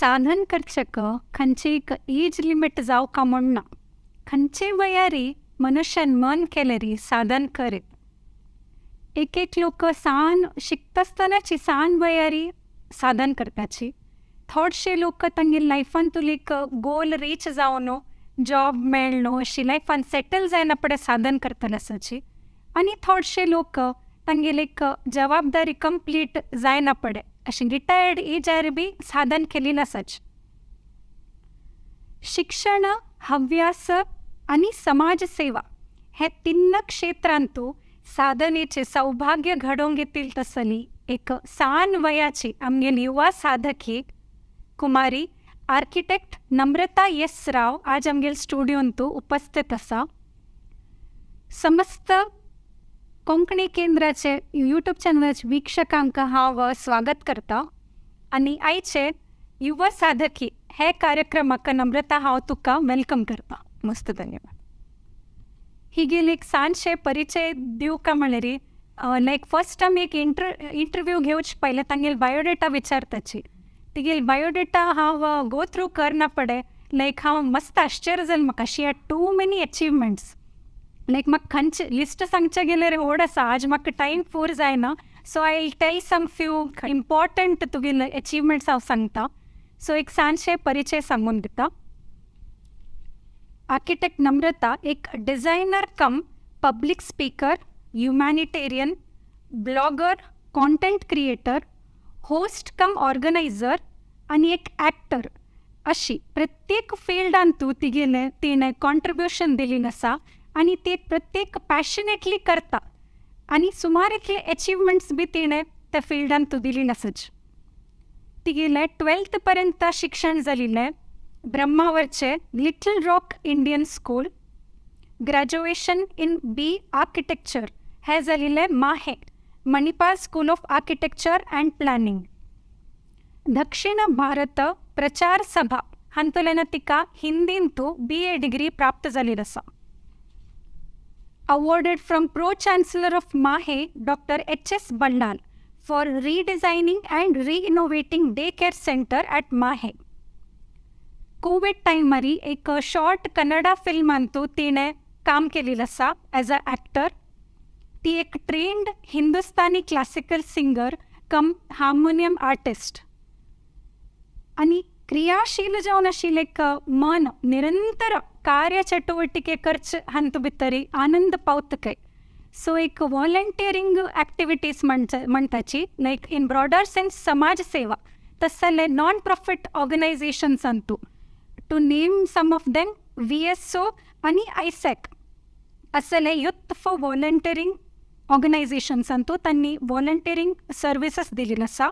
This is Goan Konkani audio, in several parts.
साधन करचेक खंयची एक एज लिमीट जावका म्हूण ना. खंयचे वयारी मनुष्यान मन केल्यारी साधन करीत. एक एक लोक सान शिकतासतनाची सान वयारी साधन करताची. थोडशे लोक तांगे लायफांतूल एक गोल रीच जावन जॉब मेळ्ळो अशी लायफान सेटल जायना फुडें साधन करतले आसाची. आनी थोडशे लोक तांगेले एक जबाबदारी कंप्लीट जायना पडे अशी रिटायर्ड एजार बी साधन केलेली आसाची. शिक्षण, हव्यास आनी समाजसेवा हे तिन्न क्षेत्रांतू साधनेचे सौभाग्य घडोवन घेतील तसली एक सान वयाची आमगेली युवा साधकी कुमारी आर्किटेक्ट नम्रता एस राव आज आमगेल स्टुडियोंतू उपस्थित आसा. समस्त कोंकणी केंद्राचे यूट्यूब चॅनलाचे वीक्षकांक हांव स्वागत करता आनी आयचे युवा साधकी हे कार्यक्रमाक नम्रता हांव तुका welcome करता. मस्त, धन्यवाद. हिगेल एक सानशे परिचय दिवका म्हणल्यार लायक फर्स्ट आमी एक इंटरव्यू घेवचे पयलें तांगेल बायोडेटा विचारताची. तिगेल बायोडेटा हांव गो थ्रू करना पडे लायक हांव मस्त आश्चर्य जालें म्हाका. She had too many achievements. Like म्हाका खंयचे लिस्ट सांगचें गेल्यार व्हड आसा, आज म्हाका टायम पूर जायना. So I will tell some few important तुगेले अचिवमेंट्स हांव सांगता. सो एक सानशे परिचय सांगून दिता. आर्किटेक्ट नम्रता एक designer cum public speaker, humanitarian, blogger, content creator, host cum organiser आनी एक एक्टर अशी प्रत्येक फिल्डांतू तिगेलें तिणें कॉन्ट्रिब्युशन दिलेलें आसा आनी ती प्रत्येक पॅशनेटली करता आनी सुमार इतले अचिवमेंट्स बी तिणें त्या फिल्डांतू दिलेले आसाच. तिगेलें 12th पर्यंत शिक्षण जालेलें ब्रह्मावरचे Little Rock Indian School. Graduation in B architecture हें जालेलें माहे Manipal School of Architecture and Planning. दक्षिण भारत प्रचार सभा हातूंतल्यान तिका हिंदींतू बी ए डिग्री प्राप्त जाल्ली आसा. Awarded from Pro Chancellor of MAHE, Dr. H.S. Bandal, for redesigning and re-innovating daycare center at MAHE. Covid टायमारी एक शॉर्ट कन्नडा फिल्मांतू तिणें काम केलेलें आसा एज अ एक्टर. ती एक trained Hindustani classical singer cum harmonium artist आनी क्रियाशील जावन आशिल्लें एक मन निरंतर कार्य चटुवटिके करचे हातूंत भितरी आनंद पावतकय सो एक वॉलंटियरींग एक्टिविटीज म्हणटाची लायक इन ब्रॉडर सेन्स समाज सेवा तशें जाल्यार नॉन प्रॉफीट ऑर्गनायझेशन्सांतू, to name some of them, VSO आनी आयसॅक असले युथ फॉर वॉलंटियरींग ऑर्गनायझेशन्सांतू तांणी वॉलंटियरींग सर्विसीस दिलेली आसा.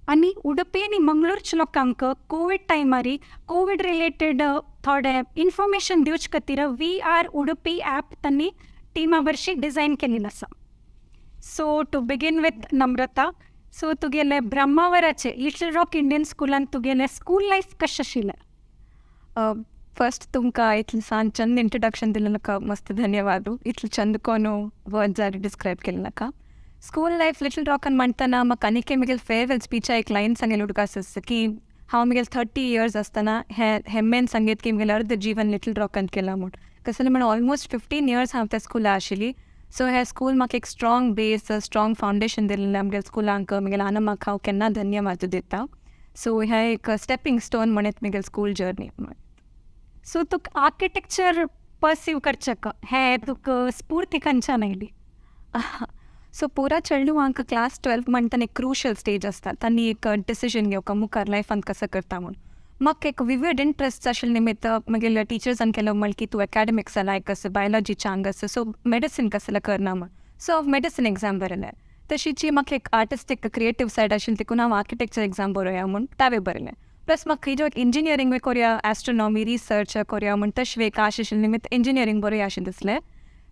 आनी उडुपी आनी मंगळूरच्या लोकांक कोवीड टायमारी कोवीड रिलेटेड थोडे इन्फॉर्मेशन दिवचे खातीर we are Udupi app तांणी टिमा भरशी डिजायन केलेलें आसा. So to begin with, Namrata, so तुगेलें ब्रह्मावराचे लिटल रॉक इंडियन स्कुलान तुगेलें स्कूल लायफ कशें आशिल्लें? फर्स्ट तुमकां इतलें सान चंद इंट्रोडक्शन दिलें नाका, मस्त धन्यवाद. इतलें चंद कोनो वर्ड्सार डिस्क्रायब केलें नाका. स्कूल लायफ लिटल रॉकान म्हणटना म्हाका आनीक म्हगेले फेरवेल स्पिचा एक लायन सांगेल उडगास आसा की हांव म्हगेले 30 इयर्स आसतना हे हेम्मेन सांगीत की म्हगेलें अर्द जीवन लिटल रॉकान केलां म्हूण. कसलें म्हण ऑलमोस्ट 15 इयर्स हांव त्या स्कुला आशिल्ली. सो हें स्कूल म्हाका एक स्ट्रॉंग बेस, स्ट्रॉंग फावंडेशन दिलेलें. म्हगेल्या स्कुलांक, म्हगेल्या आनमाक हांव केन्ना धन्यवाद दिता. सो हें एक स्टेपींग स्टोन म्हणत म्हगेलें स्कूल जर्नी. सो तुका आर्किटेक्चर पर्सीव करचें हें तुका स्फूर्ती खंयच्यान आयली? सो पुरा चेडवांक क्लास 12 म्हणटना एक क्रुशल स्टेज आसता. तांणी एक डिसिजन घेवका मुखार लायफान कसो करता म्हूण. म्हाका एक विविड इंट्रस्ट आशिल्ले निमित्त म्हगेल्या टिचर्सान केलो म्हणलें की तूं एकाडेमिक्सा लायक आसा, बायोलॉजी चांग आसा, सो मेडिसीन कसलें करना म्हूण. सो हांव मेडिसीन एग्जाम बरयलें. तशीच म्हाका एक आर्टिस्टीक क्रिएटीव सायड आशिल्ली देखून हांव आर्किटेक्चर एग्जाम बरोवया म्हूण तावें बरयलें. प्लस म्हाका खंय इंजिनियरींग बी कोरया, एस्ट्रोनॉमी रिसर्च कोरया म्हूण तशें एक आश आशिल्लें निमित्त इंजिनियरींग बरोवया अशें दिसलें.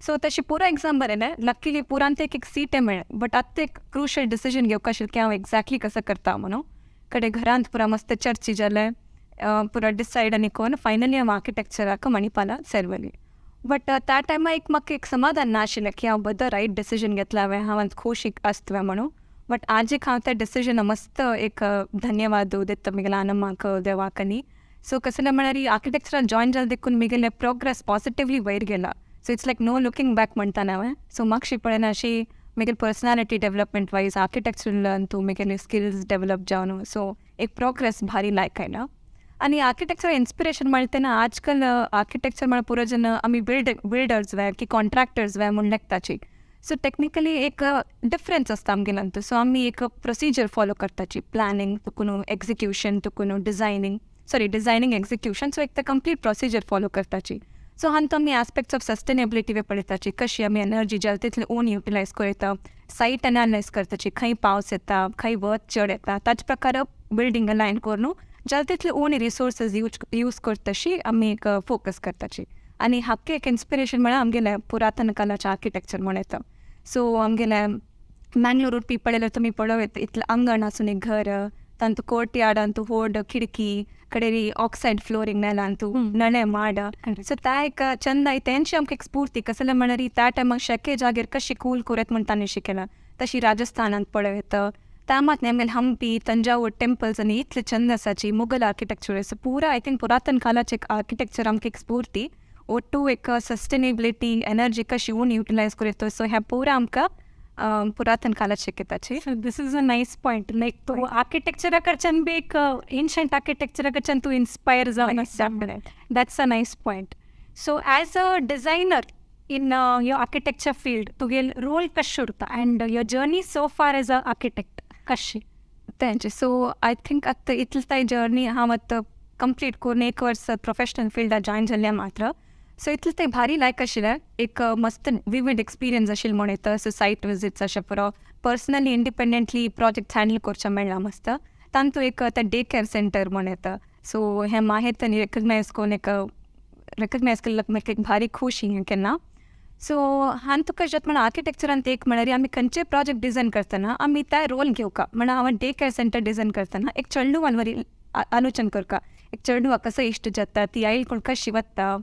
सो तशें पुरो एग्जाम बरयलें. लक्कीली पुरांत एक एक सीटय मेळ्ळें. बट आतां एक क्रुशल डिसिजन घेवपा आशिल्लें की हांव एग्जॅक्टली कसो करता म्हणून. कडेन घरांत पुरा मस्त चर्ची जालें, पुरा डिसायड आनी कोन्न फायनली हांव आर्किटेक्चराक मणिपाला सेरवली. बट त्या टायमार एक म्हाका एक समाधान ना आशिल्लें की हांव बरो रायट डिसिजन घेतला हांवें, हांव आतां खूश आसतलें म्हणून. बट आज एक हांव त्या डिसिजन मस्त एक धन्यवाद दिता म्हगेल्या आनमाक, देवाक. आनी सो कसलें म्हळ्यार आर्किटेक्चरान जॉयन जालें देखून म्हगेलें प्रोग्रेस पॉजिटिवली वयर गेला. So it's like no looking back म्हणटा हांवें. सो मातशी पळयना अशी म्हगेली personality development wise architectural Antu म्हगेले skills develop जावन, सो एक प्रोग्रेस भारी लायक आयला. आनी आर्किटेक्चर इन्स्पिरेशन म्हणटा तेन्ना आजकाल आर्किटेक्चर म्हळ्यार पुरो जन आमी बिल्डर्स वे की कॉन्ट्रॅक्टर्स वे म्हूण लेखताची. सो टॅक्निकली एक डिफरन्स आसता आमगेले अंतू. सो आमी एक प्रोसिजर फॉलो करताची, प्लॅनिंग तुकून एक्जिक्युशन तुकून designing, sorry, designing, execution. So एक ते कंप्लीट प्रोसिजर फॉलो करताची. सो हांतू आमी आस्पेक्ट्स ऑफ सस्टेनेबिलिटी वे पळयताची, कशी आमी एनर्जी जाता तितली ओन युटिलायज करता, सायट एनालायज करताची, खंय पावस येता, खंय वत चड येता, ताचे प्रकार बिल्डींग अलायन करून जाता तितले ओन रिसोर्सीस यूज करतशी आमी एक फोकस करताची. आनी हाका एक इन्स्पिरेशन म्हळ्यार आमगेलें पुरातन कालाचें आर्किटेक्चर म्हण येता. सो आमगेलें मँगलोर उडपी पळयल्यार तुमी पळोवं येता, इतलें अंगण आसून एक घर, तांतू कोर्ट यार्डांतू व्हड खिडकी, कडेरी ऑक्सायड फ्लोरींग, नेलांतू नळे माड. सो त्या एक चंद आय तेंची आमकां एक स्फूर्ती. कसलें म्हळ्यार त्या टायमाक शेके जागेर कशी कूल कोरयत म्हण तांणी शिकयलां. तशी राजस्थानांत पळोवं येता, त्या मात आमगेले हम्पी, तंजावूर टेंपल्स आनी इतले चंद आसाची मुगल आर्किटेक्चर. सो पुरा I think पुरातन कालाचे एक आर्किटेक्चर आमकां एक स्फूर्ती, ಒಟ್ಟು एक सस्टेनेबिलिटी, एनर्जी कशी ऊन युटिलायज करूं. सो हें पुरा आमकां पुरातन कालात शिकयताची. So this is a nice point. Like तूं आर्किटेक्चरा कडच्यान बी एक एन्शंट आर्किटेक्चरा कडच्यान तूं इन्स्पायर जावन आसा. That's a nice point. So as a designer in your architecture field, तुगेल रोल कशें उरता and your journey so far as a architect कशी? तेंचे सो I think आतां इतले ताय जर्नी हांव आतां कंप्लीट करून एक वर्स प्रोफेशनल फिल्डार जॉयन जाल्लें मात्र. सो इतलें तें भारी लायक आशिल्लें, एक मस्त विवीड एक्सपिरियन्स आशिल्लें म्हूण येता. सो सायट विजिट्स अशें पुरो पर्सनली इंडिपेंडंटली प्रोजेक्ट हँडल करचें मेळ्ळां मस्त. तांतू एक तें डे कॅर सेंटर म्हूण येता. सो हें मागीर तांणी रेकग्नायज करून एक रेकग्नायज केल्लें म्हाका एक भारी खुशी हें केन्ना. सो हांवें तुका जाता म्हण आर्किटेक्चरांत एक म्हळ्यार आमी खंयचे प्रोजेक्ट डिजायन करतना आमी त्या रोल घेवका. म्हण हांव डे कॅर सेंटर डिजायन करतना एक चेडवान वरी आलोचन करका, एक चेडवा कसो इश्ट जाता, ती आयल कोण कशी वता,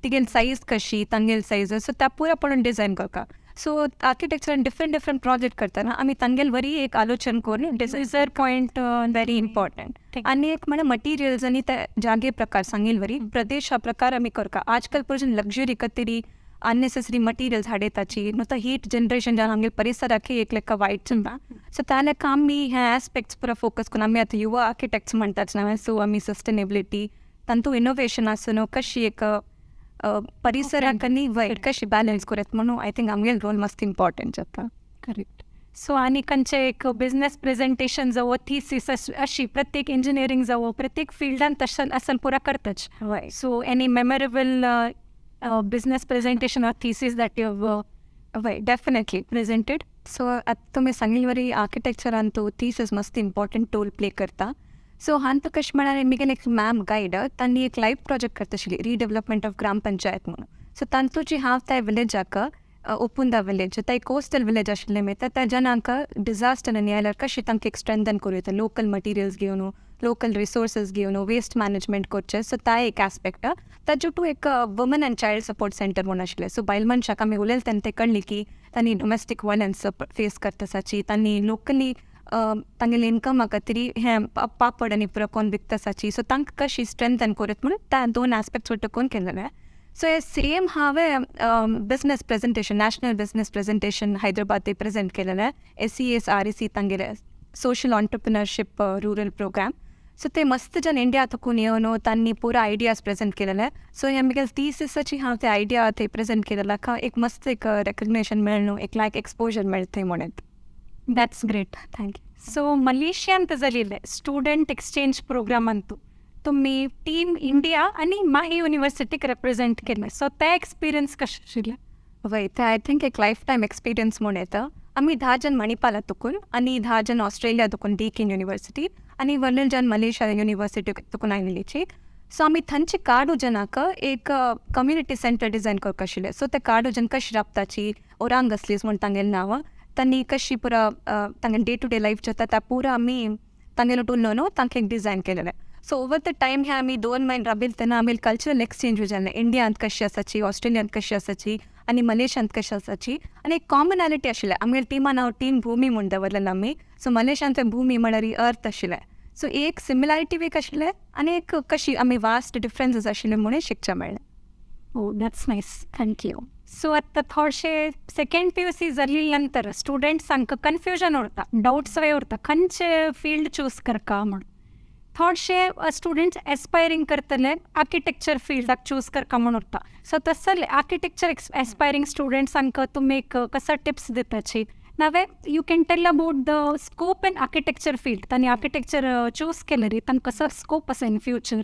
तिगेली सायज कशी, तांगेली सायज, सो त्या पुरा पळोवन डिजायन करका. सो आर्किटेक्चरान डिफरंट डिफरंट प्रोजेक्ट करतना आमी तांगेले वरी एक आलोचन करून design user point very important. आनी एक म्हळ्यार मटिरियल्स आनी ते जागे प्रकार सांगील वरी प्रदेशा प्रकार आमी करका. आजकाल पळोवन लक्झरी कतरी अननेसेसरी मटिरियल्स हाडयताची, न्हू तो हीट जनरेशन जावन आमगे परिसराक एक लेखा वायट जाता. सो त्या लेखा आमी हे एस्पेक्ट्स पुरो फोकस करून आमी आतां युवा आर्किटेक्ट्स म्हणटात न्हय, सो आमी सस्टेनेबिलिटी तांतू इनोवेशन आसून न्हू कशी एक परिसराक आनी वयर कशी बॅलन्स करत म्हणून I think आमगेलो रोल मस्त इम्पॉर्टंट जाता. करेक्ट. सो आनी खंयचे एक बिझनेस प्रेझेंटेशन जावं, थिसीस अशी प्रत्येक इंजिनियरींग जावं, प्रत्येक फिल्डान तशें असल पुरा करताच. वय. So any memorable business presentation or thesis that you वय, डेफिनेटली. प्रेझेंटेड? सो आतां तुमी सांगिल्ले वरी आर्किटेक्चरान थीसीस मस्त इम्पॉर्टंट रोल प्ले करता. सो हांवें कशें म्हळ्यार म्हगेले एक मॅम गायड, तांणी एक लायव्ह प्रोजेक्ट करता आशिल्ली, रिडेवलपमेंट ऑफ ग्राम पंचायत म्हणून. सो तांतूची हांव त्या विलेजाक, उपुंदा विलेज, ते कोस्टल विलेज आशिल्लें मागीर त्या जनांक डिजास्टर आनी आयल्यार कशें तांकां एक स्ट्रेंथन करूं येता, लोकल मटिरियल्स घेवन, लोकल रिसोर्सीस घेवन वेस्ट मॅनेजमेंट करचें. सो ता एक एस्पेक्ट. ताजे टू एक woman and child support centre म्हूण आशिल्लें. सो बायल मनशाक आमी उलयले तेन्ना ते कळ्ळी की तांणी डोमेस्टीक वॉयलन्स फेस करता आसाची, तांणी लोकली तांगेले इनकमा खातीर हें पापड आनी पुरो कोन्न विकता आसाची. सो तांकां कशी स्ट्रेंथन करत म्हणून त्या दोन एस्पेक्ट्स वयर केलेलें. सो हे सेम हांवें business presentation, national business presentation Hyderabad ते प्रेजेंट केलेलें, SESREC तांगेले social entrepreneurship rural programme. So ते मस्त जन इंडिया थकून येवन तांणी पुरा आयडियाज प्रेजेंट केलेले. सो हे म्हगेले थिसीसाची हांव ते आयडिया थंय प्रेजेंट केलेले, एक मस्त एक रेकग्नेशन मेळ्ळें, एक लायक एक्सपोजर मेळ्ळें थंय म्हणत. That's great. Thank you. So मलेशियांत जालेले स्टुडंट एक्सचेंज प्रोग्रामांतू तुमी टीम इंडिया आनी माही युनिवर्सिटीक रेप्रेझेंट केलें, सो ते एक्सपिरियन्स कशें आशिल्लें? वय, ते I think एक लायफ टायम एक्सपिरियन्स म्हूण येता. आमी 10 जन मणिपाला तुकून आनी 10 जन ऑस्ट्रेलिया तुकून डीकिन युनिवर्सिटी आनी व्हडले जन मलेशिया युनिवर्सिटी तुकून आयिल्लीची. सो आमी थंयचे काडू जनाक एक कम्युनिटी सेंटर डिजायन करपाक आशिल्लें. सो ते काडू जन कशी राबताची, ओरांग असलीस म्हूण तांगेलें नांव, तांणी कशी पुरा तांगेले डे टू डे लायफ जाता त्या पुरा आमी तांगेलो उरलो न्हू तांकां एक डिजायन केलेलें. सो ओवर the time हे आमी 2 म्हयने राबिल्ले तेन्ना आमी कल्चरल एक्सचेंज जालें, इंडियांत कशी आसाची, ऑस्ट्रेलियांत कशी आसाची. आनी मलेशियांत कशें आसाची आनी एक कॉमनॅलिटी आशिल्लें. आमगेले टिमा नांव टीम भूमी म्हूण दवरलेलें आमी. सो मलेशियांत भूमी म्हळ्यार अर्थ आशिल्लें. सो एक सिमिलॅरिटी एक आशिल्लें आनी एक कशी आमी वास्ट डिफरन्सीस आशिल्ले म्हणून शिकचें मेळ्ळें. Oh, that's nice, thank you. So आतां थोडशे सेकंड पीयूसी जाली नंतर स्टुडंट्सांक कन्फ्युजन उरता, डाउट्स उरता, खंयचे फील्ड चूज करका म्हूण. थोडशे स्टुडंट्स एस्पायरींग करतले, आर्किटेक्चर फिल्डाक चूज करका म्हूण उरता. सो तसले आर्किटेक्चर एस्पायरींग स्टुडंट्सांक तुमी एक कसो टिप्स दिताची? नावे you can tell about the scope in architecture field. तांणी आर्किटेक्चर चूज केलें रे, तांकां कसो स्कोप आसा इन फ्युचर?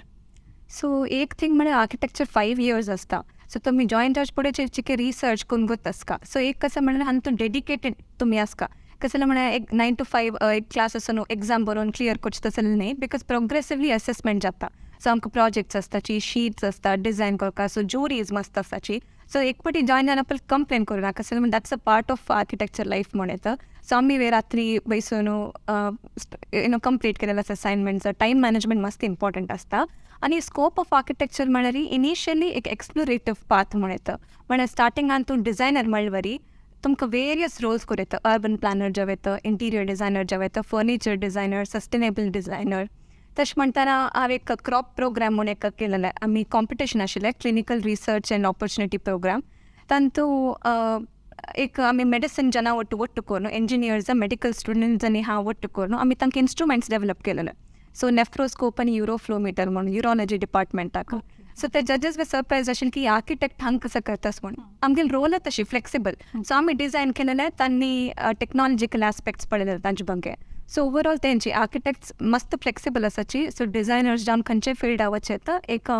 सो एक थिंग म्हळ्यार आर्किटेक्चर 5 इयर्स आसता. सो तुमी जॉईन जावचे फुडें चिके रिसर्च करून गोत आसता. सो एक कसं म्हणल्यार हातूंत डेडिकेटेड तुमी आसता. कसं म्हळ्यार एक 9 to 5 एक क्लास आसा न्हू, एग्जाम बरोवन क्लियर करचें तसलें न्ही, because progressively assessment जाता. सो आमकां प्रोजेक्ट्स आसताची, शीट्स आसता डिजायन करपाक, सो ज्युरीज मस्त आसताची. सो एक फावटी जॉयन जाल्या पयलीं कंप्लेन करूं नाका, कसं that's a part of architecture life म्हूण येता. सो आमी वे रात्री बसून कंप्लीट केलेलं आसा असायनमेंट्स. टायम मॅनेजमेंट मस्त इम्पॉर्टंट आसता. आनी स्कोप ऑफ आर्किटेक्चर म्हळ्यार इनिशियली एक एक्सप्लोरेटिव पाथ म्हूण येता. म्हळ्यार स्टार्टिंगान तूं डिजायनर म्हणल्यार तुमकां वेरियस रोल्स करूं येता. अर्बन प्लॅनर जावं येता, इंटिरियर डिजायनर जावं येता, फर्निचर डिजायनर, सस्टेनेबल डिजायनर. तशें म्हणटना हांवें एक क्रॉप प्रोग्राम म्हूण एक केलेलें. आमी कॉम्पिटिशन आशिल्लें, clinical research and opportunity program. तातूंत एक आमी मेडिसीन जना ಒಟ್ಟು ಒಟ್ಟು करून, इंजिनियर्स, मेडिकल स्टुडंट्स आनी हांव ಒಟ್ಟು करून आमी तांकां इन्स्ट्रुमेंट्स डेवलप केलेले. सो नेफ्रोस्कोप आनी युरोफ्लोमीटर म्हणून युरोलॉजी डिपार्टमेंटाक. सो ते जजेस बी सरप्रायज आशिल्ले की आर्किटेक्ट हांग कसो करतास म्हूण. आमगेली रोलच तशी फ्लेक्सिबल. सो आमी डिजायन केलेले, तांणी टेक्नॉलॉजिकल आस्पेक्ट्स पळयलेले तांचे बंगे. सो ओवरऑल तेंची आर्किटेक्ट्स मस्त फ्लेक्सिबल आसाची. सो डिजायनर्स जावन खंयचे फिल्डा वचें येता, एक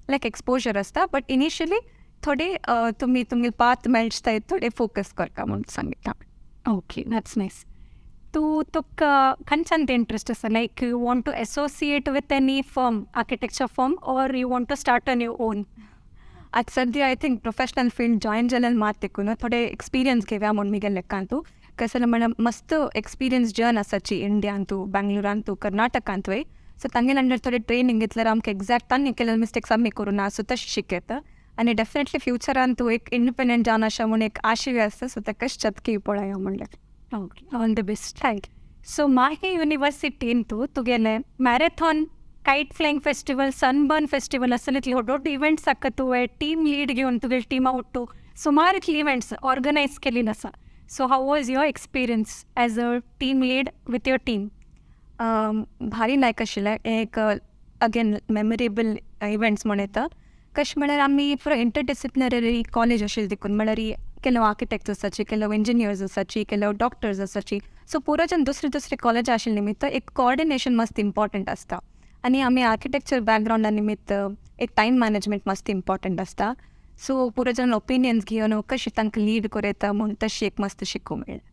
लायक एक्सपोजर आसता, बट इनिशियली थोडे तुमी तुमगेले पाथ मेळटा, थोडे फोकस करता म्हूण सांगिता. Okay, that's nice. तूं तुका खंयच्यान इंट्रस्ट आसा, like you want to associate with any firm, architecture firm, or you want to start on your own? आतां सद्या I think professional field join जाल्यार मात देखून थोडे एक्सपिरियन्स घेवया म्हूण मुगेले लेखांतू. कशें म्हणल्यार मस्त एक्सपिरियन्स जन आसाची इंडियांतू, बेंगलोरांतू, कर्नाटकांतूय. सो तांगेले अंडर थोडे ट्रेनींग घेतल्यार आमकां एग्जॅक्ट तांणी केलेले मिस्टेक्स आमी करूं ना, सो तशें शिकयता. आनी डेफिनेटली फ्युचरान तूं एक इंडिपेंडंट जावन आसा म्हूण एक आशय आसता. सो ताका चतकी पळया म्हणलें. Okay, all the best. Thank you. So Mahe युनिवर्सिटींतू तुगेले marathon, kite flying festival, sunburn festival असले इतले व्हड व्हड इव्हेंट्स हाका तुवें टीम लीड घेवन तुगेले टिमा ಒಟ್ಟು सुमार इतले इव्हेंट्स ऑर्गनायज केलेले आसा. So how was your experience as a team lead with your team? भारी लायक आशिल्लें. एक अगेन मेमोरेबल इव्हेंट्स म्हूण येता. कशें म्हळ्यार आमी पुरो इंटरडिसिप्लिनरी कॉलेज आशिल्लें देखून, म्हळ्यार ಕೆಲವು आर्किटेक्ट्स आसाची, ಕೆಲವು इंजिनियर्स आसाची, ಕೆಲವು डॉक्टर्स आसाची. सो पुरो जन दुसरे दुसरे कॉलेज आशिल्ले निमित्त एक कोऑर्डिनेशन मस्त इम्पॉर्टंट आसता. आनी आमी आर्किटेक्चर बॅकग्रावंडा निमित्त एक टायम मॅनेजमेंट मस्त इम्पॉर्टंट आसता. सो पुरो जन ओपिनियन्स घेवन कशें तांकां लीड करूं येता म्हूण तशी एक मस्त शिकूंक मेळ्ळें.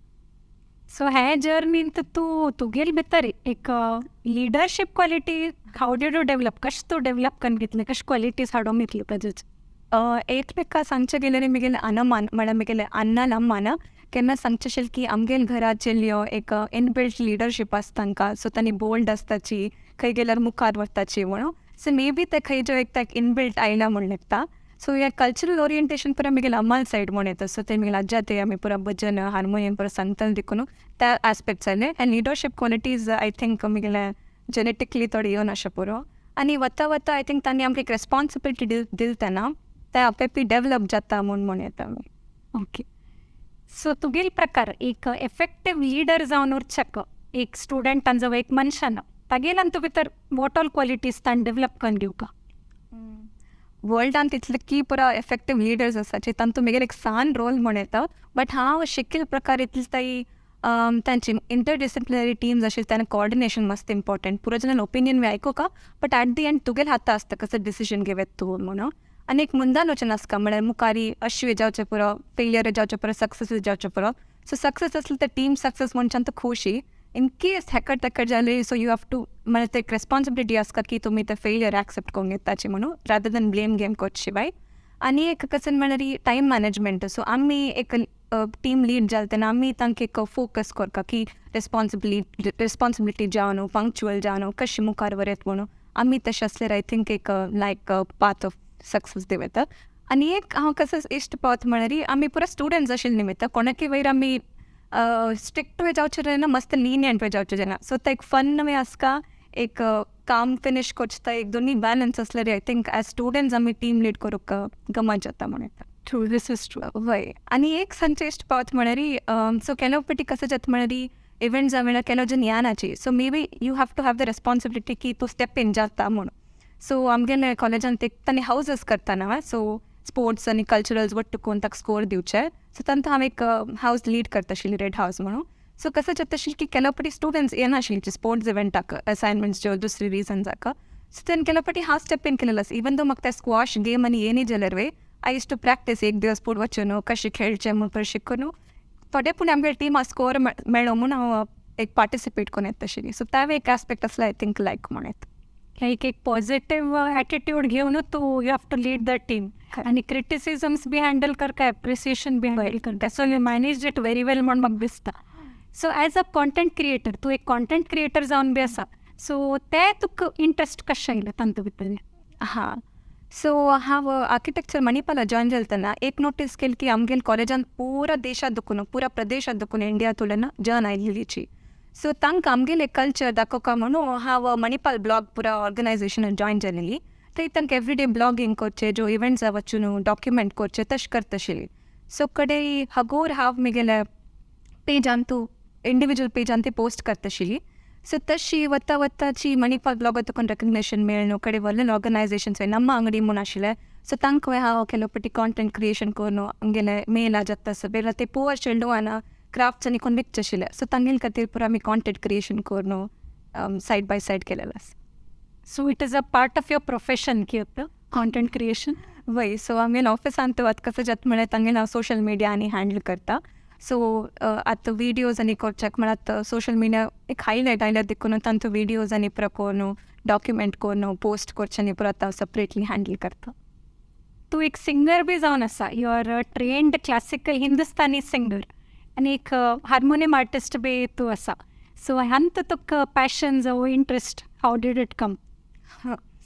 सो हे जर्नींत तूं तुगेले भितर एक leadership quality how did you develop? कशें तूं डेवलप करून घेतलें, कशें क्वॉलिटीज हाडून घेतल्यो ताजेच? एकमेका सांगचें गेल्यार म्हगेले अनमान म्हळ्यार म्हगेले अण्णान अम्मान केन्ना सांगचें आशिल्लें की आमगेले घरा चलयो एक इनबिल्ट लिडरशीप आसता तांकां. सो तांणी बोल्ड आसताची, खंय गेल्यार मुखार वताची म्हणून. सो मे बी ते खंय जो एक ताका इनबिल्ट आयला म्हूण लेगता. सो हे कल्चरल ओरिएंटेशन पुरा म्हगेले अम्माल सायड म्हूण येता. सो ते म्हगेले आज्या ते आमी पुरा भजन हार्मोनियम पुरा सांगताले देखून त्या आस्पेक्ट्स आयले. आनी leadership qualities I think म्हगेले genetically थोडे येवन आसा पुरो. आनी वता वता I think तांणी आमकां एक रेस्पॉन्सिबिलिटी दिल तेन्ना ते आपेपी डेवलप जाता म्हूण म्हूण येता. ओके, सो तुगेले प्रकार एक एफेक्टीव लिडर जावन उरचेक एक स्टुडंटान जावं एक मनशान तागेल्यान तूं भितर what all qualities ताणें डेवलप करून घेवका? वर्ल्डान तितले की पुरा एफेक्टीव लिडर्स आसाची, तांतूं म्हगेलें एक सान रोल म्हूण येता. बट हांव शिकिल्ले प्रकार इतले ताई तांची इंटरडिसिप्लिनरी टीम्स आशिल्ली तेन्ना कोऑर्डिनेशन मस्त इम्पॉर्टंट. पुरो जाणां ओपिनियन बी आयकुका, बट एट the and तुगेले हाता आसता कसो डिसिजन घेवप तूं म्हणून. आनी एक मुंदालोचन आसता, म्हळ्यार मुखारी अशें जावचें पुरो, फेलियर जावचें पुरो, सक्सेस जावचें पुरो. सो सक्सेस आसलें तर टीम सक्सेस मनशान तो खुशी. इन केस हेकट तेकट जालें, सो you have to म्हळ्यार ते एक रेस्पॉन्सिबिलिटी आसता की तुमी ते फेलियर एक्सेप्ट करूंक घेताची म्हणून, रादर दॅन ब्लेम गेम करचे शिवाय. आनी एक कशें म्हळ्यार टायम मॅनेजमेंट. सो आमी एक टीम लीड जालें तेन्ना आमी तांकां एक फोकस करता की रेस्पॉन्सिबिलिटी जावन, पंक्चुअल जावन कशें मुखार व्हरत म्हणून. आमी तशें आसल्यार I think एक लायक पाथ ऑफ सक्सेस दिवं येता. आनी एक हांव कसो इश्ट पावत म्हळ्यार आमी पुरा स्टुडंट्स आशिल्ले निमित्त कोणाकी वयर आमी स्ट्रिक्ट वे जावचे ना, मस्त लिनियंट वे जावचे जायना. सो ते एक फन वे आसता, एक काम फिनीश करता, एक दोनी बॅलन्स आसल्यार I think as students आमी टीम लीड करूंक गमत जाता म्हणून येता. True, this is true. वय, आनी एक सांगचें इश्ट पावत म्हळ्यार सो केलो फावटी कसो जाता म्हळ्यार इव्हेंट्स वेळार केलो जन यानाची, so maybe you have to have the responsibility की तूं स्टेप इन जाता म्हणून. सो आमगेले कॉलेजान एक तांणी हावजस करता, सो स्पोर्ट्स आनी कल्चरल्स वट्ट करून ताका स्कोर दिवचे. सो तांकां हांव एक हावज लीड करता आशिल्ली, रेड हावज म्हणून. सो कसं जाता आशिल्लें की केलो फावटी स्टुडंट्स येनाशिल्ली स्पोर्ट्स इव्हेंटाक, असायनमेंट्स ज्यो दुसरे रिजन्साक. सो तेन्ना केलो फावटी हांव स्टेप इन केलेलो आसा. इवन दो म्हाका ते स्क्वॉश गेम आनी येनी जाल्यार वे I use to practice, एक दिवस पूण वचून कशें खेळचें म्हूण शिकून थोडे पूण आमगे टीम स्कोर मेळो म्हूण हांव एक पार्टिसिपेट करून येता आशिल्ली. सो तें एक आस्पेक्ट आसलो I think लायक म्हूण येता. लायक एक पॉझिटिव्ह ॲटिट्यूड घेवन तूं you have to lead the team आनी क्रिटिसिजम्स बी हँडल करता, एप्रिसिएशन बी हँडल करता. So you manage it very well म्हूण म्हाका दिसता. So as a content creator, तूं एक कॉन्टेंट क्रिएटर जावन बी आसा, सो तें तुका इंट्रस्ट कशें आयलें तांतू भितर? हां, सो हांव आर्किटेक्चर मणिपाला जॉयन जालें तेन्ना एक नोटीस केलें की आमगेले कॉलेजान पुरा देशांत दुखून, पुरा प्रदेशांत दुखून, इंडिया तुलन जन आयिल्लीची. सो तांकां आमगेले कल्चर दाखोवका म्हणून हांव मणिपाल ब्लॉग पुरा ऑर्गनायजेशनान जॉयन जालेली. थंय तांकां एवरीडे ब्लॉगींग करचें, ज्यो इव्हेंट्स वचून डॉक्युमेंट करचें, तशें करता आशिल्ली. सो कडे हगोर हांव म्हगेल्या पेजान तूं इंडिविज्युअल पेजान ती पोस्ट करता आशिल्ली. सो तशी वता वताची मणिपाल ब्लॉग तुका रेकग्नेशन मेळ्ळें. कडेन व्हडले ऑर्गनायजेशन्स ನಮ್ಮ ಅಂಗಡಿ म्हूण आशिल्लें. सो तांकां हांव केलो पटी कॉन्टेंट क्रिएशन करून आमगेले मेला जाता सगळें ते पुअर चेडवान क्राफ्ट्स आनी कोण विकचे आशिल्ले. सो तांगेले खातीर पुरो आमी कॉन्टेंट क्रिएशन करून सायड बाय सायड केलेलें आसा. So it is a part of your profession की आतां कॉन्टेंट क्रिएशन? वय, सो आमगेले ऑफिसान आतां कसो जाता म्हळ्यार तांगेले हांव सोशल मिडिया आनी हँडल करता. सो आतां विडियोज आनी करच्याक म्हळ्यार आतां सोशल मिडिया एक हायलायट आयल्या देखून तांचो विडियोज आनी पुरो करून डॉक्युमेंट करून पोस्ट करचें आनी पुरो आतां सेपरेटली हँडल करता. तूं एक सिंगर बी जावन आसा, you are a trained classical Hindustani singer आनी एक हार्मोनियम आर्टिस्ट बी तूं आसा. सो हांत तुका पॅशन जावं interest how did it come?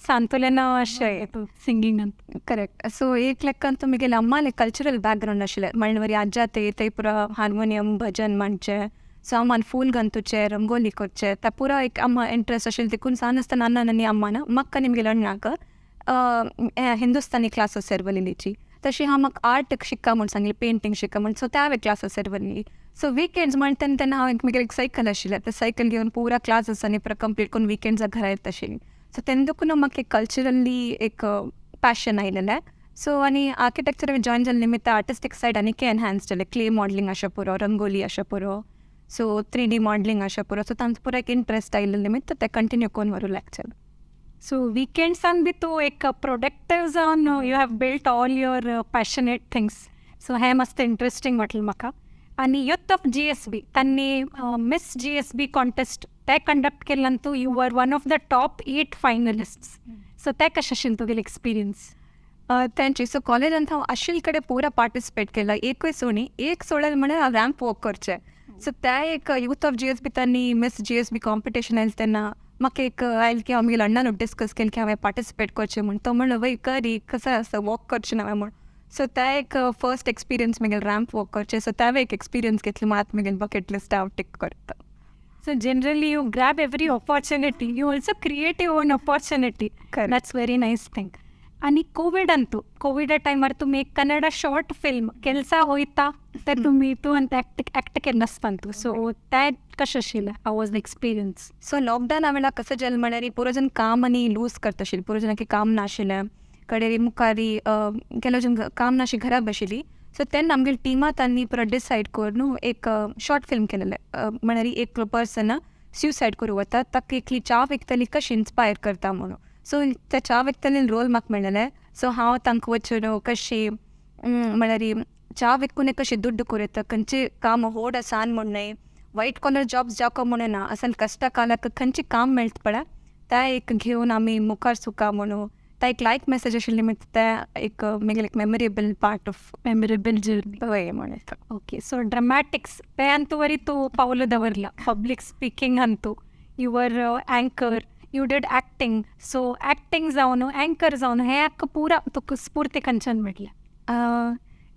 सांतोल्यान अशें सिंगिंगान? करेक्ट. सो एक लेक्कान तो म्हगेले अम्माले कल्चरल बॅकग्रावंड आशिल्लें, म्हणल्यार आज्या ते थंय पुरो हार्मोनियम भजन म्हणचें. सो अम्मान फूल घालतुचें, रंगोली करचें, ते पुरो एक अम्मा इंट्रस्ट आशिल्लें. देखून सान आसतना नाना आनी अम्मान म्हाका आनी म्हगेल्या अण्णाक हिंदुस्तानी क्लासीस व्हरलेलीची. तशी हांव म्हाका आर्ट शिक्का म्हूण सांगलें, पेंटींग शिक्का म्हूण, सो त्या हांवें क्लासीस व्हरलेली. सो विकेंड्स म्हणटा तेन्ना तेन्ना हांव म्हगेलें एक सायकल आशिल्लें, ते सायकल घेवन पुरा क्लासीस आनी पुरा कंप्लीट करून विकेंड्साक घरा येता आशिल्ली. सो तेन्ना देखून म्हाका एक कल्चरली एक पॅशन आयलेलें. सो आनी आर्किटेक्चर जॉयन जाल्ले निमित्त आर्टिस्टीक सायड आनीकय एनहान्स जालें. क्ले मॉडलिंग आशा पुरो, रंगोली आशा पुरो, सो 3D modelling आशा पुरो. सो तांचो पुरो एक इंट्रस्ट आयिल्ले निमित्त ते कंटिन्यू करून व्हरूं लागचें. सो विकेंड्सान बी तूं एक प्रोडक्टिव जावन you have built all your passionate things. So हें मस्त इंट्रस्टींग वाटलें म्हाका. आनी युथ ऑफ GSB तांणी मिस GSB contest ते कंडक्ट केल्ल्यान तूं you were one of the top 8 finalists. So तें कशें आशिल्लें तुगेलें एक्सपिरियन्स? तेंची सो कॉलेजांत हांव आशिल्ले कडेन पुरा पार्टिसिपेट केला, एकूय सोणी एक सोडलें म्हळ्यार हांव रॅम्प वॉक करचें. सो त्या एक युथ ऑफ GSB तांणी मिस GSB competition आयलें तेन्ना म्हाका एक आयलें की हांव म्हगेल्या अण्णान डिस्कस केलें की हांवें पार्टिसिपेट करचें म्हूण. तो म्हणलो वय करी, कसो आसा वॉक करचें ना हांवें म्हूण. सो त्या एक फर्स्ट एक्सपिरियन्स म्हगेलें रॅम्प वॉक करचें. सो त्या एक एक्सपिरियन्स घेतलें म्हूण आतां म्हगेलें बकेट लिस्ट हांव टीक करता. So generally you grab every opportunity, you also create your own opportunity. That's very nice thing. आनी कोविड अंतू कोविडा टायमार तुमी एक कन्नडा शॉर्ट फिल्म ಕೆಲಸ ಹೋಯ್ತಾ ते तुमी तूं आनी एक्ट केल्लें आसता तूं. सो तें कशें आशिल्लें, how was the experience? So लॉकडावना वेळार कसो जालें म्हळ्यार पुरो जण काम आनी लूज करता आशिल्लें, पुरो जणांक काम नाशिल्लें, कडेन मुखार केलो जण काम नाशिल्लें, घरा बशिल्ली. सो तेन्ना आमगेले टिमा तांणी पुरो डिसायड करून एक शॉर्ट फिल्म केलेलें. म्हळ्यार एक पर्सन सुसायड करूं वता, ताका एकली च्या विकतली कशी इन्स्पायर करता म्हणून. सो त्या च्या विकतली रोल म्हाका मेळ्ळेलें. सो हांव तांकां वचून कशी म्हळ्यार च्या विकून कशी दुड्ड करूं येता, खंयचें काम व्हड आसा म्हूण न्हय, व्हायट कॉलर जॉब्स जावका म्हणून ना, असल कश्ट कालाक खंयचें काम मेळटा पळय तें एक घेवन आमी मुखार सुका म्हणून. त्या एक लायक मेसेज आशिल्ली निमित्त तें एक म्हगेलें एक memorable part of memorable journey हय म्हण येता. ओके, सो ड्रमॅटिक्स ते अंतू वरी तूं पावल दवरला, public speaking Antu your anchor, You did acting. So acting जावन, अँकर जावन, हें आख्खा पुरा तुका स्फूर्ती खंयच्यान मेळ्ळ्या?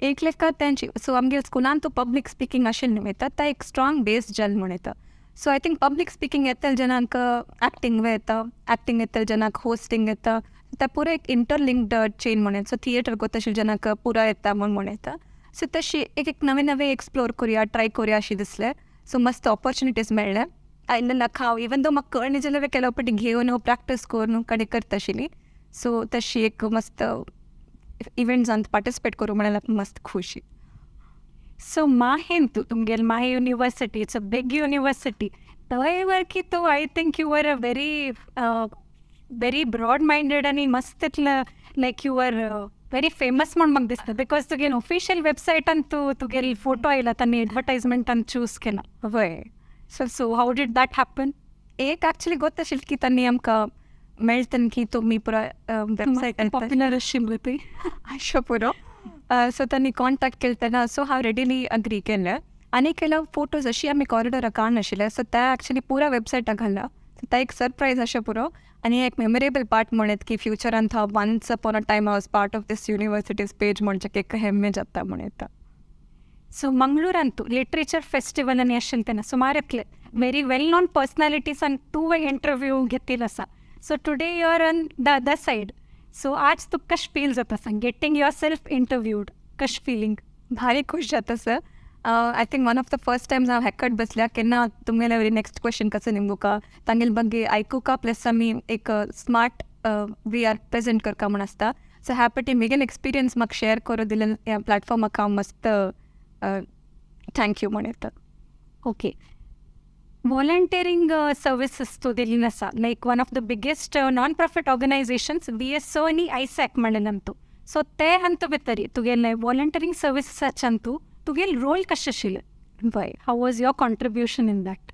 एक लेखा तेंची, सो आमगे स्कुलान तूं पब्लीक स्पिकींग आशिल्लें निमित्त ता एक स्ट्रांग बेस जाल म्हण येता. So I think public speaking येतले जनांक एक्टींग येता, एक्टींग येतले जनाक होस्टिंग येता. ते पुरा एक इंटरलिंक्ड चेन म्हण येता. सो थिएटर कोत्ता जनाक पुरा येता म्हण म्हण येता. सो तशी एक एक नवे नवे एक्सप्लोर करुया, ट्राय करुया अशें दिसलें. सो मस्त ऑपॉर्चुनिटीज मेळ्ळे आयिल्ले नाका. हांव इवन दो म्हाका कळना जाल्यार केल्या फावटी घेवन प्रॅक्टीस करून कडेन करता आशिल्ली. सो तशी एक मस्त इव्हेंट्सांत पार्टिसिपेट करूं म्हळ्यार मस्त खुशी. सो माहेंतू तुमगेल माहे university, it's a big university. थंय वरकी तूं, I think you are a very very broad minded आनी मस्त इतलं like you are very famous म्हण म्हाका दिसता, because तुगेल ऑफिशियल वेबसायटान तूं तुगेल फोटो आयला, तांणी एडवर्टायजमेंटान चूज केला. वय. So how did that happen? एक ॲक्च्युली गोत आशिल्लें की तांणी आमकां मेळटा की तुमी पुरा वेबसायट पॉप्युलर आशिल्ली ती. अशें पुरो. सो तांणी कॉन्टेक्ट केले तेन्ना, सो हांव रेडिली अग्री केलें. आनी केलो फोटोज अशी आमी कॉरिडोराक काडनाशिल्ले. सो ते एक्चुली पुरा वेबसायटाक घाला. सो ते एक सरप्रायज अशें पुरो आनी एक मेमोरेबल पार्ट म्हणत की फ्युचरान हांव once upon a time I was part of this university's page म्हणचे एक हेम्मे जाता म्हण येता. सो मंगळूरांतू लिट्रेचर फेस्टिवल आनी आशिल्लें तेन्ना सुमार येतले व्हेरी वेल नोन पर्सनॅलिटीसान तूं इंटरव्यू घेतिल्लो आसा. So today you are on the other side. So आज तुका कशें फील जाता सांग, गेटींग your self interviewed, कशें फिलींग? भारी खुश जाता sir. I think one of the first times हांव हेकट बसल्या केन्ना तुमगेले नेक्स्ट क्वेश्चन कसो निमगुका तांगेले ಬಗ್ಗೆ आयकुका, प्लस आमी एक स्मार्ट we are present करका म्हूण आसता. सो ह्या पाटी म्हगेले एक्सपिरियन्स म्हाका शेअर करूं दिले ह्या प्लॅटफॉर्माक हांव मस्त thank you म्हण येता. ओके, वॉलंटियरींग सर्विसीस तूं दिल्ली आसा, like one of the biggest non profit organisations VSO आनी आयसॅक म्हणलें तूं. सो ते हांतू भितर तुगेले वॉलंटियरींग सर्विसीसाच्यान तूं तुगेल रोल कशें आशिल्लें? वय. How was your contribution in that?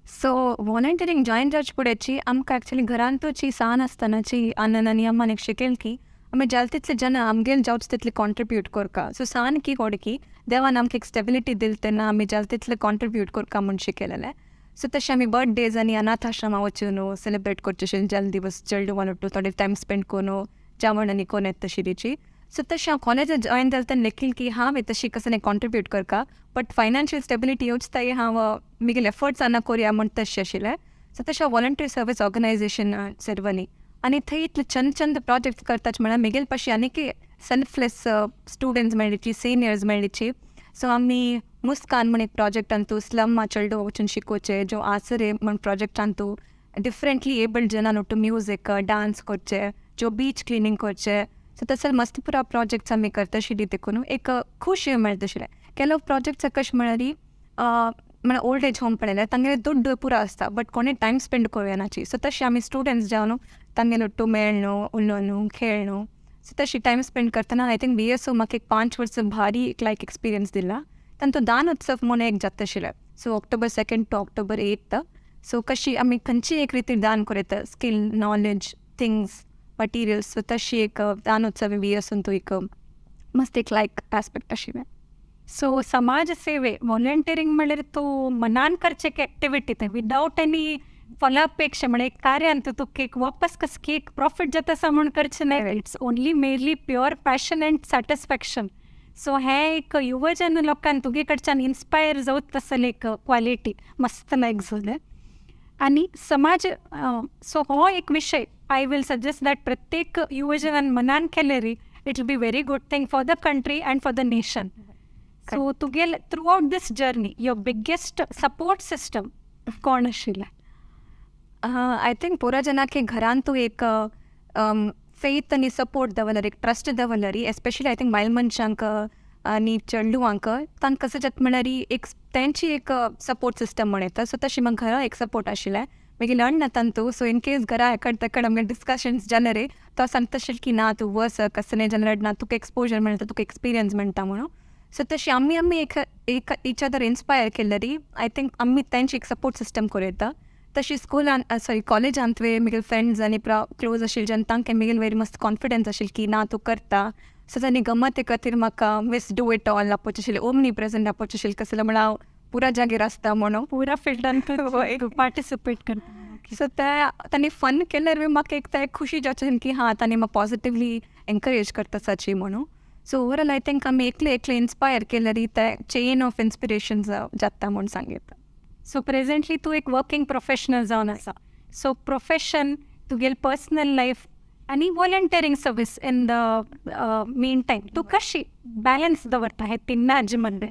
So volunteering join जावचे फुडेंची आमकां एक्चुली घरांतूच सान आसतनाची अनन आनी अम्मान एक शिकयल की आमी जाल तितले जाणां आमगेल जावचे तितले कॉन्ट्रिब्यूट करका. सो सान की व्हड की देवान आमकां एक स्टेबिलिटी दिली तेन्ना आमी जाल तितले कॉन्ट्रिब्यूट करका म्हूण शिकयलेलें. सो तशें आमी बर्थडेज आनी अनाथ आश्रमा वचून सेलिब्रेट करचे अशें जाल दिवस चेडवान उठून थोडे टायम स्पेंड करून जेवण आनी कोण येता तशी. सो तशें हांव कॉलेजान जॉयन जालें तेन्ना लेखील की हांव तशी कसं कॉन्ट्रिब्यूट करका, बट फायनान्शियल स्टेबिलिटी येवच ताई हांव म्हगेले एफर्ट्स आना करुया म्हण तशें आशिल्लें. सो तशें हांव वॉलंटियर सर्वीस ऑर्गनायझेशन सर्वनी आनी थंय इतले चंद चंद प्रोजेक्ट्स करताच म्हळ्यार म्हगेले पाशी आनीक सेल्फलेस स्टुडंट्स मेळ्ळीची, सिनियर्स मेळ्ळीची. सो आमी मुस्कान म्हण एक प्रोजेक्टान तूं स्लम चेडूं वचून शिकोवचें, जो आसरे म्हण प्रोजेक्टान तूं डिफरंटली एबल्ड जनान टू म्युजीक डांस करचे, जो बीच क्लिनींग करचे. सो तसले मस्त पुरा प्रोजेक्ट्स आमी करता आशिल्ली देखून एक खुशी मेळटा आशिल्लें. ಕೆಲವು ಪ್ರಾಜೆಕ್ಟ್ಸ್ कशें म्हळ्यार म्हळ्यार ओल्ड एज होम पळयल्यार तांगेले दुड्ड पुरो आसता, बट कोणें टायम स्पेंड करूं. सो तशें आमी स्टुडंट्स जावन तांगेले ಒಟ್ಟು मेळ्ळो, उलोवन, खेळ्ळो. सो तशी टायम स्पेंड करतना I think VSO म्हाका एक 5 वर्सां भारी एक लायक एक्सपिरियन्स दिला. तांतूं दान उत्सव म्हूण एक जाता आशिल्लें. So October 2 to October 8. So कशी आमी खंयची एक रितीर दान करता, skill, knowledge, things, materials. So तशी एक दान उत्सव VSO तो एक मस्त एक लायक आस्पेक्ट आशिल्लें. सो समाज सेवे वॉलंटियरींग म्हणल्यार तूं मनान करचें एक एक्टिविटी तें विदावट एनी फलापेक्षा, म्हळ्यार एक कार्यान तुका एक वापस कसं की एक प्रॉफीट जाता आसा म्हूण करचें न्हय. It's only merely pure passion and satisfaction. So हें एक युवजन लोकांक तुगे कडच्यान इन्स्पायर जावत तसली एक क्वालिटी मस्त लायक जालें. आनी समाज, सो हो एक विशय I will suggest that प्रत्येक युवजनान मनान केलें री it will be very good thing for the country and for the nation. So तुगेल throughout this journey your biggest support system कोण आशिल्लें? I think पुरा जनाक घरान तूं एक फेथ आनी सपोर्ट दवरल्यार, एक ट्रस्ट दवरल्यार, एस्पेशली I think बायल मनशांक आनी चेडवांक तांकां कसं जाता म्हळ्यार एक तेंची एक सपोर्ट सिस्टम म्हण येता. सो तशी म्हाका घरा एक सपोर्ट आशिल्लें. मागीर लढ ना तांतू. सो इन केस घरा एकड तेकड आमगे डिस्कशन्स जाले रे, तो सांगता आशिल्लो की ना तूं वच, कसं नाही जाल्यार ना तुका एक्सपोजर मेळटा, तुका एक्सपिरियन्स मेळटा म्हणून. सो तशी आमी आमी एक एक इच अदर इन्स्पायर केल्ले री, I think आमी तेंची एक सपोर्ट सिस्टम करूं येता. तशी स्कुलान सॉरी कॉलेजांत वे म्हगेले फ्रेंड्स आनी क्लोज आशिल्ले जेन्ना तांकां म्हगेले वयर मस्त कॉन्फिडन्स आशिल्लो की ना तूं करता. सो तांणी गमत खातीर म्हाका मिस do it all आपोवचें आशिल्लें, ओमनी प्रेजंट आपोवचें आशिल्लें, कसलें म्हळ्यार हांव पुरा जागेर आसता म्हणून पुरा फिल्डान पार्टिसिपेट करता. सो ते तांणी फन केल्यार म्हाका एक ते खुशी जाता की हां तांणी म्हाका पॉजिटिवली एनकरेज करता साची म्हणून. सो ओवरऑल I think आमी एकले एकले इन्स्पायर केल्यार ते चेन ऑफ इन्स्पिरेशन जाता म्हूण सांगता. सो प्रेजेंटली तूं एक वर्किंग प्रोफेशनल जावन आसा. सो प्रोफेशन, तुगेली पर्सनल लायफ आनी volunteering service in the mean time तूं कशी बॅलन्स दवरता हे तिन्ना हाजे मदें?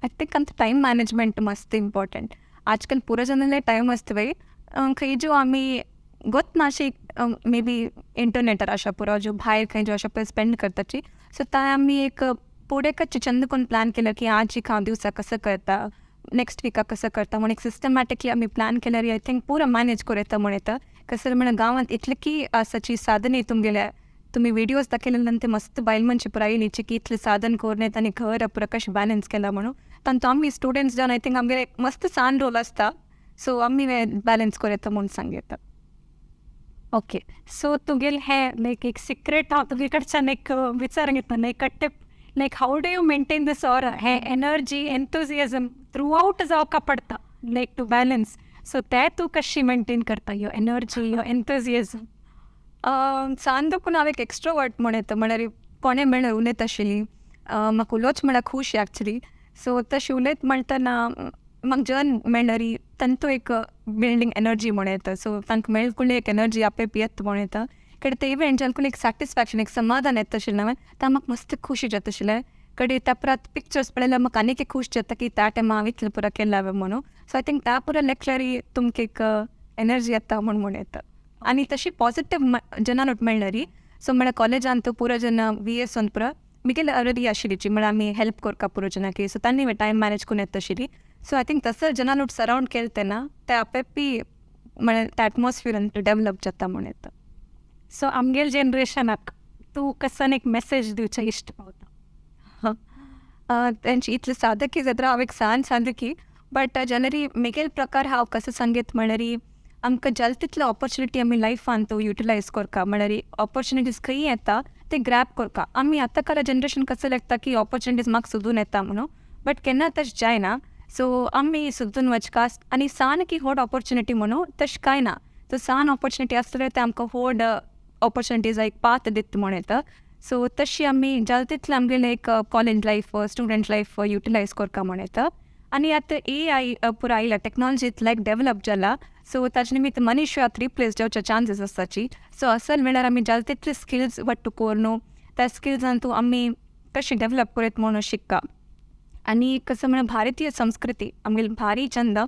I think आमचं टायम मॅनेजमेंट मस्त इम्पॉर्टंट. आजकाल पुरो जणांना टायम आसता बाई, खंय ज्यो आमी गोत ना अशी मे बी इंटरनेटार आशा पुरो ज्यो भायर खंय ज्यो अशें पळय स्पेंड करताची. सो तां आमी एक पुढे चंद करून प्लॅन केलं की आज एक हांव दिवसा कसं करता, नेक्स्ट विका कसं करता म्हूण एक सिस्टमॅटिकली आमी प्लॅन केल्यार I think पुरो मॅनेज करूं येता म्हूण येता. कसं म्हळ्यार गांवांत इतले की आसाची साधने तुमगेल्या तुमी व्हिडियोज दाखयलेल्यान ते मस्त बायल मनशे पुराय येयली की इतलें साधन करून येता आनी घर पुरो कशें बॅलन्स केला म्हणून. तांचो आमी स्टुडंट्स जावन I think आमगेले एक मस्त सान रोल आसता. सो आमी बॅलन्स करूं येता म्हूण सांग येता. ओके, सो तुगेले हें लायक एक सिक्रेट हांव तुगे कडच्यान एक विचारूंक येता, एक tip, like how do you maintain this aura, हें एनर्जी एन्थुजियाजम थ्रू आवट जावका पडटा लायक टू बॅलन्स. सो तें तूं कशी मेंटेन करता, your energy, your enthusiasm? सान पूण हांव एक एक्स्ट्रोवर्ट म्हण येता, म्हळ्यार कोणें मेळ्ळ्यार उलयत आशिल्ली, म्हाका उलोवच म्हळ्यार खूश एक्चुली. सो तशें उलयत म्हणटना म्हाका जन मेळ्ळरी तांचो एक बिल्डींग एनर्जी म्हण येता. सो तांकां मेळकुले एक एनर्जी आपे येता म्हण येता. कडे ते इव्हेंट जाल्यार एक सॅटिस्फॅक्शन, एक समाधान येता आशिल्लें, तें म्हाका मस्त खुशी जाता आशिल्लें. कडे त्या परत पिक्चर्स पळयल्यार म्हाका आनीक एक खूश जाता की त्या टायमार हांव इतलें पुरो केलां हांवें म्हणून. सो I think त्या पुरो लेखल्यार तुमकां एक एनर्जी येता म्हूण म्हूण येता. आनी तशी पॉजिटीव जनां मेळ्ळरी. सो म्हळ्यार कॉलेजांत पुरो जेन्ना वी एस पुरो मिगेले ऑलरेडी आशिल्ली, म्हळ्यार आमी हेल्प करता पुरो जनांक, सो तांणी टायम मॅनेज करून येता आशिल्ली. सो I think तसो जनां सरावंड केलें तेन्ना ते आपे म्हळ्यार ते एटमॉस्फियर डेवलप जाता म्हूण येता. सो आमगेले जनरेशनाक तूं कसन एक मेसेज दिवचें इश्ट पावता? तेंची इतलें सादकी जाता हांव एक सान सादकी, बट जनरी मिगेल प्रकार हांव कसो सांगीत म्हळ्यार आमकां जाल तितले ऑपॉर्चुनिटी आमी लायफान तो युटिलायज करता, म्हळ्यार ऑपॉर्चुनिटीज खंय येता ते ग्रॅब करता. आमी आतां काल जनरेशन कसं लागता की ऑपॉर्चुनिटीज म्हाका सोदून येता म्हणून, बट केन्ना तशें जायना. सो आमी सोदून वचका आनी सान की व्हड ऑपॉर्चुनिटी म्हणून तशें कांय ना. सो सान ऑपॉर्चुनिटी आसल्यार ते आमकां व्हड ऑपॉर्चुनिटीज एक पाथ दिता म्हूण येता. सो तशी आमी जाल तितलें आमगेलें एक college life, student life utilise करता म्हूण येता. आनी आतां ए I पुरो आयला, टॅक्नोलॉजी लायक डेवलप जाला, सो ताजे निमित्त मनुष्य आतां रिप्लेस जावचे चान्सीस आसाची. सो असल वेळार आमी जाल तितले स्किल्स वट्टू करून त्या स्किल्सान तूं आमी कशें डेवलप करीत म्हणून शिक्का. आनी कसं म्हळ्यार भारतीय संस्कृती आमगेली भारी चंद.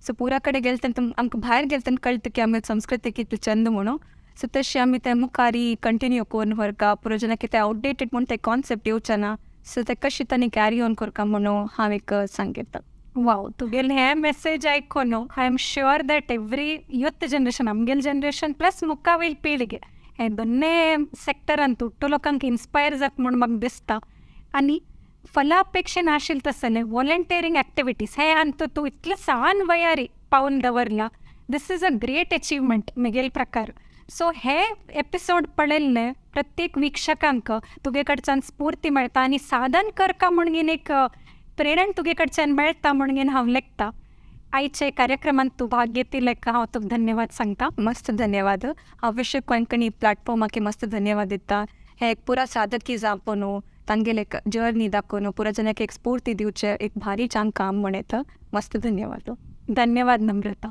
सो पुरा कडेन गेले तेन्ना आमकां भायर गेले तेन्ना कळटा की आमगे संस्कृती कितली चंद म्हणून. सो तशें आमी ते मुखारी कंटिन्यू करून व्हरका पुरो जेन्ना कितें आवटडेटेड म्हूण ते कॉन्सेप्ट येवचे ना, सो ते कशें तांणी कॅरी ऑन करका म्हणून हांव एक सांगता. वाव, तुगेले हे मेसेज आयकून I am sure that every youth generation, आमगेले जनरेशन प्लस मुखावयली पिळगे हे दोन्ने सेक्टरान तुट्टो लोकांक इन्स्पायर जाता म्हूण म्हाका दिसता. आनी फलापेक्षा नाशिल्लें तसलें वॉलंटियरींग एक्टिविटीज हे आनी तूं इतले सान वयारी पावून दवरला, this is a great achievement म्हगेले प्रकार. सो हे एपिसोड पळयल्ले प्रत्येक वीक्षकांक तुगे कडच्यान स्फूर्ती मेळटा आनी साधन करका म्हणून एक प्रेरण तुगे कडच्यान मेळटा म्हणून हांव लेखता. आयचे कार्यक्रमांत तूं भाग घेतिल्ले हांव तुका धन्यवाद सांगता. मस्त धन्यवाद. हांव विश्व कोंकणी प्लॅटफॉर्माक मस्त धन्यवाद दिता. हे एक पुरा साधकी जावप न्हू, तांगेले एक जर्नी दाखोवन पुरा जनाक एक स्फूर्ती दिवचें एक भारी चांग काम म्हण येता. मस्त धन्यवाद. धन्यवाद नम्रता.